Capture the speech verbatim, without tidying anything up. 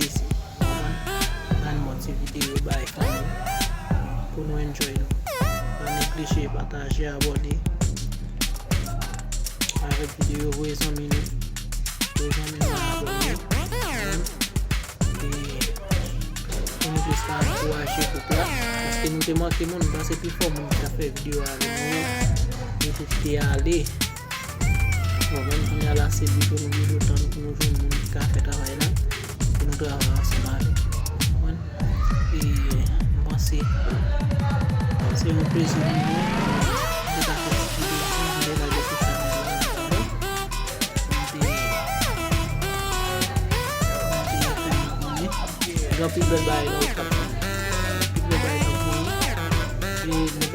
isi. Konprann? Ann monte videyo bay fanmi pou nou enjoy nou. Pa neglije pataje, abòne avèk videyo, voye zanmi nou. Voye zanmi nou abòne. Konprann? E pou nou plis ka ankouraje gwoup la. Paske nou te manke moun, nou panse pifò moun ki t ap fè videyo avè nou yo, yo tout te ale. Bon, menm kounye a la, se li pou nou vin tann pou nou jwenn moun ki ka fè travay la, pou nou travay ansanm avè l. Konprann? E m panse se yon plezi pou mwen de ta fè ti videyo sa, de lage sou chanèl la. Gen anpil bèl bagay nan Okap. Anpil bèl bagay k ap vini. E nou